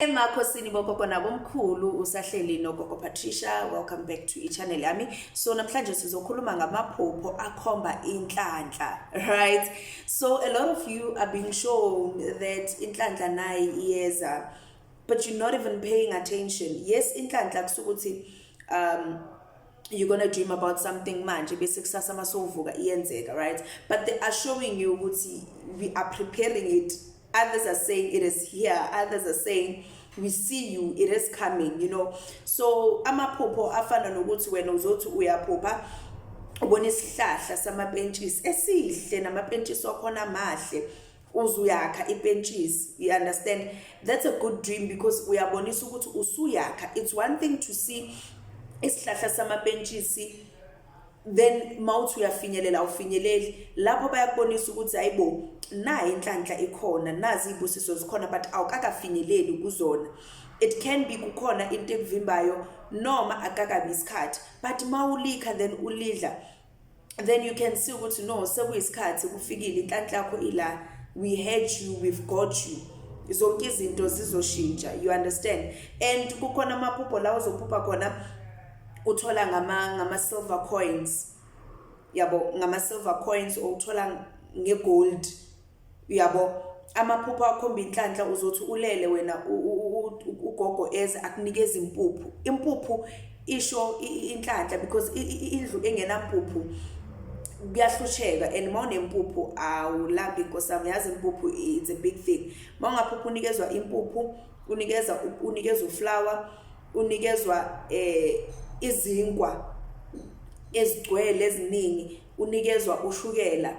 Emakhosini bogogo nabomkhulu, usahleli nogogo Patricia. Welcome back to i-channel yami. So namhlanje sizokhuluma ngamaphupho akhomba inhlanhla, right? So a lot of you are being shown that inhlanhla nayi iyeza, but you're not even paying attention. Yes, inhlanhla kusukuthi you're gonna dream about something manje, bese kusasa masowuvuka iyenzeka, right? But they are showing you ukuthi we are preparing it. Others are saying it is here, others are saying we see you, it is coming. So amaphupho afana nokuthi wena uzothi uyaphupha ubona isihlahla samapentshisi esihle, namapentshisi wakhona amahle, uze uyakha ipentshisi, you understand? That's a good dream because uyabonisa ukuthi usuyakha. It's one thing to see isihlahla samapentshisi, then mawuthi uyafinyelela, awufinyeleli. Lapho bayakubonisa ukuthi hayibo, nayi inhlanhla ikhona, nazi izibusiso zikhona, but awukakafinyeleli kuzona. It can be kukhona into ekuvimbayo noma akakabi isikhathi, but mawulikha then ulidla, then you can see ukuthi no, sekuyisikhathi, kufikile, inhlanhla yakho ila. We heard you, we've got you, zonke izinto zizoshintsha, you understand? And kukhona amaphupho la uzophupha khona uthola ngama silver coins, yabo, ngama silver coins or uthola ngegold, uyabo. Amaphupho akhomba inhlanhla, uzothi ulele wena, ugogo eze akunikeza impuphu. Impuphu isho inhlanhla because indlu engenampuphu kuyahlusheka, and uma unempuphu awulambi, inkosi yami. Yazi impuphu, it's a big thing. Uma ungaphupha unikezwa impuphu, unikezwa uflour, unikezwa izinkwa ezigcwele eziningi, unikezwa ushukela,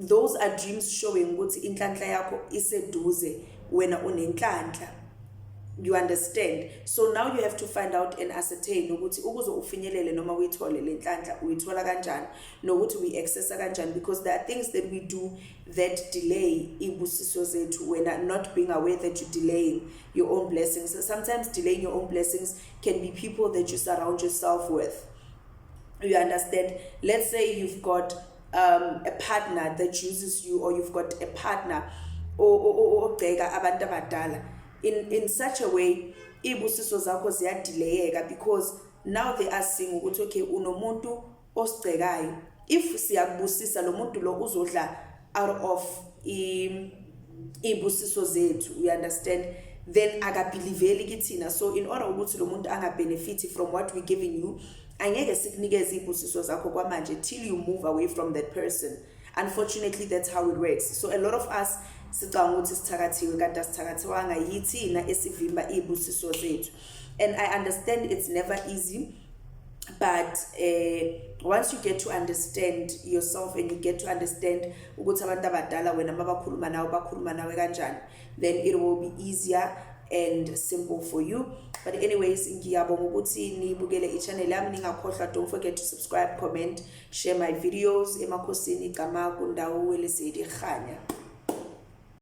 those are dreams showing ukuthi inhlanhla yakho iseduze, wena unenhlanhla, you understand? So now you have to find out and ascertain ukuthi ukuze ufinyelele noma uyithole le nhlanhla, uyithola kanjani nokuthi uyi-accessa kanjani, because there are things that we do that delay ibusiso zethu, wena not being aware that you're delaying your own blessings. So sometimes delaying your own blessings can be people that you surround yourself with, you understand? Let's say you've got a partner that uses you, or you've got a partner ogceka abantu abadala in such a way, ibusiso zakho ziyadelayeka because now they are seeing ukuthi okay, unomuntu osigcekayo, if siyakubusisa lo muntu lo uzodla out of ibusiso zethu, you understand? Then akabelieveli kithina. So in order ukuthi lo muntu angabenefit from what we giving you, angeke sikunikeze ibusiso zakho kwamanje till you move away from that person. Unfortunately, that's how it works. So a lot of us sicabanga ukuthi sithakathiwe, kanti asithakathiwanga, yithina esivimba izibusiso zethu. And I understand it's never easy, but once you get to understand yourself and you get to understand ukuthi abantu abadala wena mabakhuluma nawe, bakhuluma nawe kanjani, then it will be easier and simple for you. But anyways, ngiyabonga ukuthi nibukele i-channel yami. Ningakhohlwa, don't forget to subscribe, comment, share my videos. Emakhosini, igama kundawo welesedi khanya.